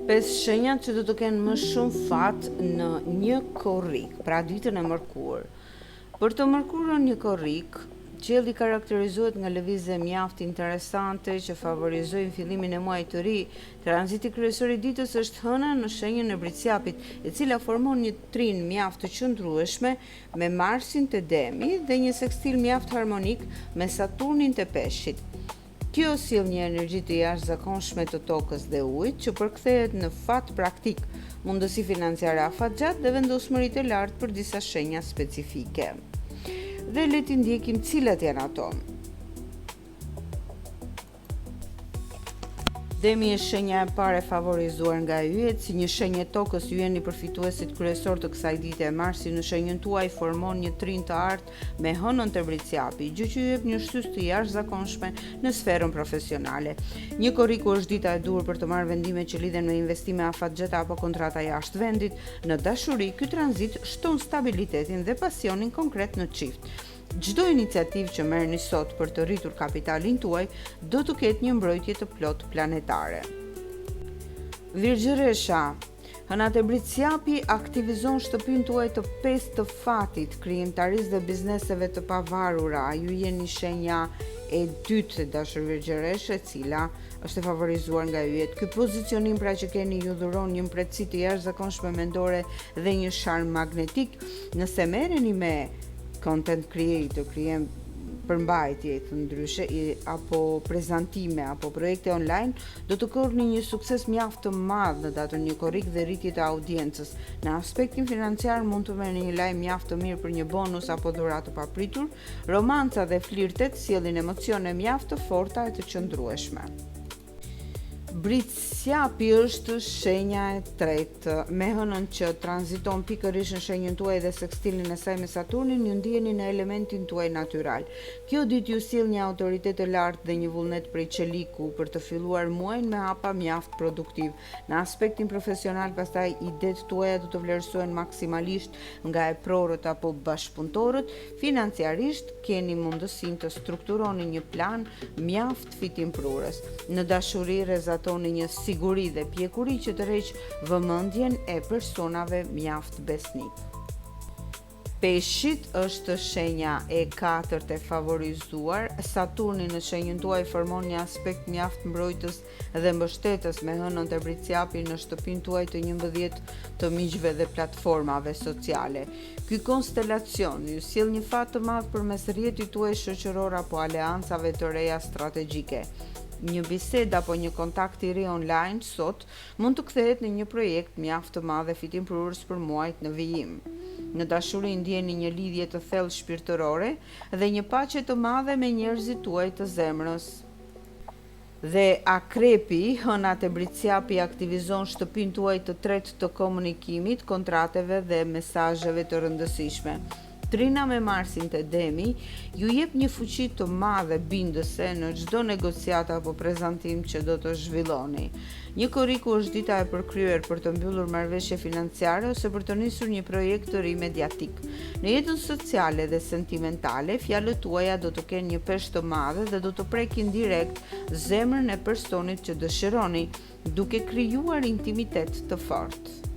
Pesë shenjat që do të kenë më shumë fat në një korrik, pra ditën e mërkurë. Për të mërkurën një korrik, qielli karakterizohet nga lëvizje mjaft interesante që favorizojnë fillimin e muajit të ri. Tranziti kryesor i ditës është Hëna në shenjën e Bricjapit, e cila formon një trinë mjaft të qëndrueshme me Marsin te Demi dhe një sekstil mjaft harmonik me Saturnin te Peshqit. Kjo sjell një energji të jashtëzakonshme të tokës dhe ujit që përkthehet në fat praktik, mundësi financiare afatgjatë dhe vendosmëri të lartë për disa shenja specifike. Dhe le t'i ndjekim cilat janë ato. Demi është shenja e parë e favorizuar nga yjet, si një shenjë e tokës ju jeni përfituesit kryesorë të kësaj dite. Marsi në shenjën tuaj formon një trinë të artë me Hënën te Bricjapi, gjë që ju jep një shtysë të jashtëzakonshme në sferën profesionale. Një korriku është dita e duhur për të marrë vendime që lidhen me investime afatgjata apo kontrata jashtë vendit. Në dashuri, ky tranzit shton stabilitetin dhe pasionin konkret në çift. Çdo iniciativë që merrni sot për të rritur kapitalin tuaj do të ketë një mbrojtje të plotë planetare. Virgjëresha Hëna te Bricjapi aktivizon shtëpinë tuaj të pestë të fatit, krijimtarisë dhe bizneseve të pavarura. Ju jeni shenja e dytë e dashur Virgjëreshë, e cila është e favorizuar nga yjet. Ky pozicionim pra që keni ju dhuron një mprehtësi të jashtëzakonshme mendore dhe një sharm magnetik. Nëse merreni me content creator, krijim përmbajtje të ndryshe apo prezantime apo projekte online, Do të korrni një sukses mjaft të madh në datën një korrik dhe rritje të audiencës. Në aspektin financiar mund të merrni një lajm mjaft të mirë për një bonus apo dhuratë të papritur. Romanca dhe flirtet sjellin emocione mjaft të forta e të qëndrueshme. Bricjapi është shenja e tretë. Me hënën që tranziton pikërisht në shenjën tuaj dhe sekstilin e saj me Saturnin, ju ndiheni në elementin tuaj natyral. Kjo ditë ju sjell një autoritet të lartë dhe një vullnet prej çeliku për të filluar muajin me hapa mjaft produktivë. Në aspektin profesional pastaj idetë tuaja do të vlerësohen maksimalisht nga eprorët apo bashkëpunëtorët, financiarisht keni mundësinë të strukturoni një plan mjaft fitimprurës. Në dashuri rrezatoni një siguri dhe pjekuri që tërheq vëmendjen e personave mjaft besnikë. Peshqit është shenja e katërt e favorizuar. Saturni në shenjën tuaj formon një aspekt mjaft mbrojtës dhe mbështetës me Hënën te Bricjapi në shtëpinë tuaj të 11 të miqve dhe platformave sociale. Ky konstelacion ju sjell një fat të madh përmes rrjetit tuaj shoqëror apo aleancave të reja strategjike. Një bisedë apo një kontakt i ri online sot Mund të kthehet në një projekt mjaft të madh e fitimprurës për muajt në vijim. Në dashuri ndjeni një lidhje të thellë shpirtërore dhe një paqe të madhe me njerëzit tuaj të zemrës. Dhe Akrepi, Hëna te Bricjapi aktivizon shtëpinë tuaj të tretë të komunikimit, kontrateve dhe mesazheve të rëndësishme. Trina me Marsin te Demi ju jep një fuqi të madhe bindëse në çdo negociatë apo prezantim që do të zhvilloni. Një korriku është dita e përkryer për të mbyllur marrëveshje financiare ose për të nisur një projekt të ri mediatik. Në jetën sociale dhe sentimentale, fjalët tuaja do të kenë një peshë të madhe dhe do të prekin direkt zemrën e personit që dëshironi, duke krijuar intimitet të fortë.